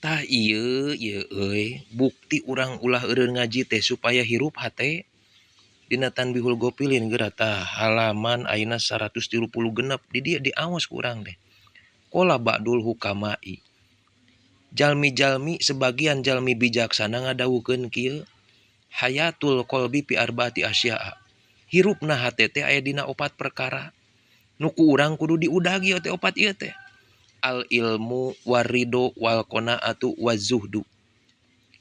Tah ieu ieu euy bukti urang ulah eureun ngaji teh supaya hirup hate. Dina Tanbihul Ghofilin geura tah halaman ayeuna 136 di dieu diaos ku urang teh. Qala ba'dul hukama'i. Jalmi-jalmi sebagian jalmi bijaksana ngadawuhkeun kieu, hayatul qalbi fi arbaati asya'a. Hirupna hate teh aya dina opat perkara. Nu ku urang kudu diudag ieu teh opat ieu teh. Al ilmu warrido wal qanaatu wazzuhdu.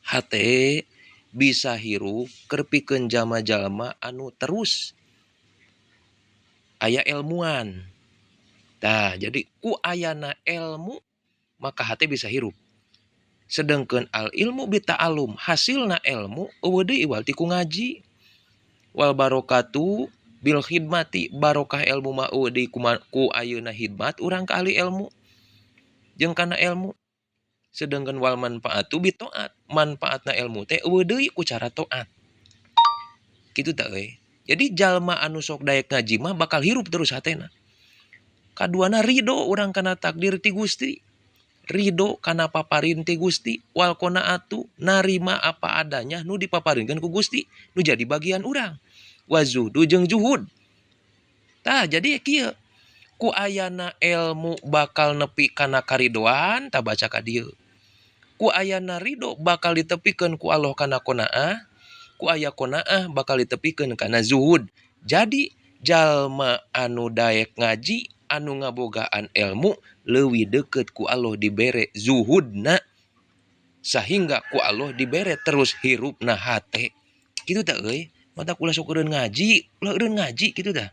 Hate bisa hirup keur pikeun jalma-jalma anu terus aya ilmuan. Tah, jadi ku ayana ilmu maka hate bisa hirup. Sedengkeun al ilmu bita'alum, hasilna ilmu euweuh deui iwal ti ku ngaji. Wal barokatu bil khidmati, barokah ilmu mah euweuh deui ku ayeuna khidmat urang ka ahli ilmu jeung kana ilmu. Sedengkeun wal manfaatu bi taat, manfaatna ilmu teh euweuh deui ku cara taat. Kitu tah euy. Jadi jalma anu sok daek ngaji mah bakal hirup terus hatena. Kaduana ridho urang kana takdir ti Gusti. Ridho kana paparin ti Gusti, wal qanaatu narima apa adanya nu dipaparinkeun ku Gusti, nu jadi bagian urang. Wa zuhdu jeung zuhud. Tah jadi kieu, ku ayana ilmu bakal nepi kana karidoan, tah baca ka dieu. Ku ayana ridho bakal ditepikeun ku Allah kana qanaah, ku aya qanaah bakal ditepikeun kana zuhud. Jadi jalma anu daek ngaji, anu ngabogaan ilmu leuwih deukeut ku Allah dibere zuhudna, sahingga ku Allah dibere terus hirupna hate. Kitu tah euy, matak ulah sok eureun ngaji, ulah eureun ngaji kitu tah.